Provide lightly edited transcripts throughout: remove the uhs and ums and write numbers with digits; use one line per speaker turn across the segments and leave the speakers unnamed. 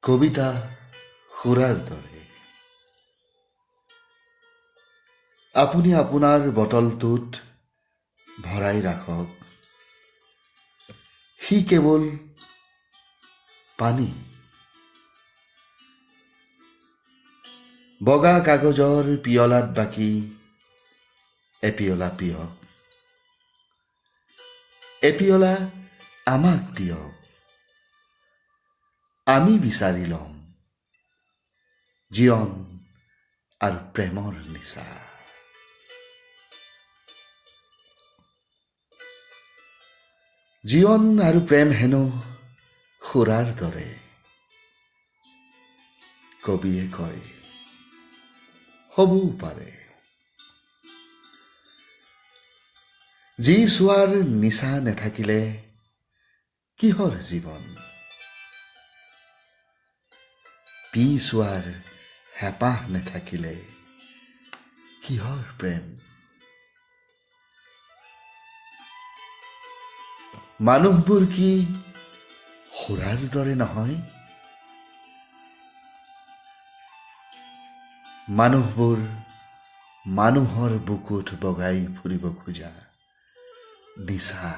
কবিতা সুৰাৰ দৰে। আপুনি আপোনাৰ বটলটোত ভৰাই ৰাখক, সি কেৱল পানী। বগা কাগজৰ পিয়লাত বাকী এপিয়লা পিয়ক, এপিয়লা আমাক দিয়ক, আমি বিচাৰি ল'ম জীৱন আৰু প্ৰেমৰ নিচা। জীৱন আৰু প্ৰেম হেনো সুৰাৰ দৰে, কবিয়ে কয়, হ'বও পাৰে। যি চোৱাৰ নিচা নেথাকিলে কিহৰ জীৱন, পি চোৱাৰ হেঁপাহ নেথাকিলে কিহৰ প্ৰেম। মানুহবোৰ কি সুৰাৰ দৰে নহয়? মানুহবোৰ মানুহৰ বুকুত বগাই ফুৰিব খোজা নিচা।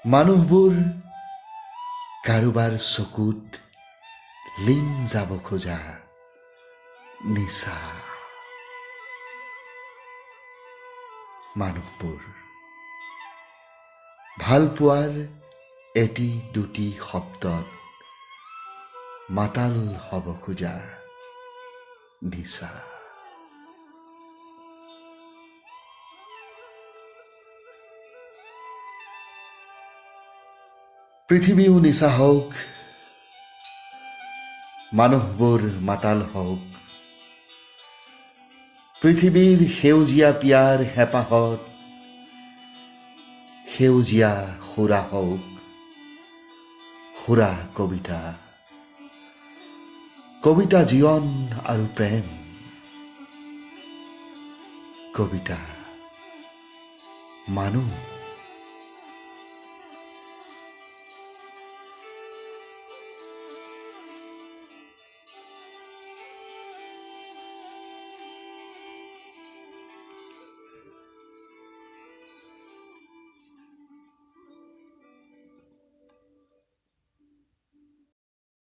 মানুহবোৰ কাৰোবাৰ চকুত লীন যাব খোজা নিচা। মানুহবোৰ ভালপোৱাৰ এটি দুটি শব্দত মাতাল হ'ব খোজা নিচা। পৃথিৱীও নিচা হওক, মানুহবোৰ মাতাল হওক, পৃথিৱীৰ সেউজীয়া পিয়াৰ হেঁপাহত সেউজীয়া সুৰা হওক, সুৰা কবিতা, কবিতা জীৱন আৰু প্ৰেম, কবিতা মানুহ।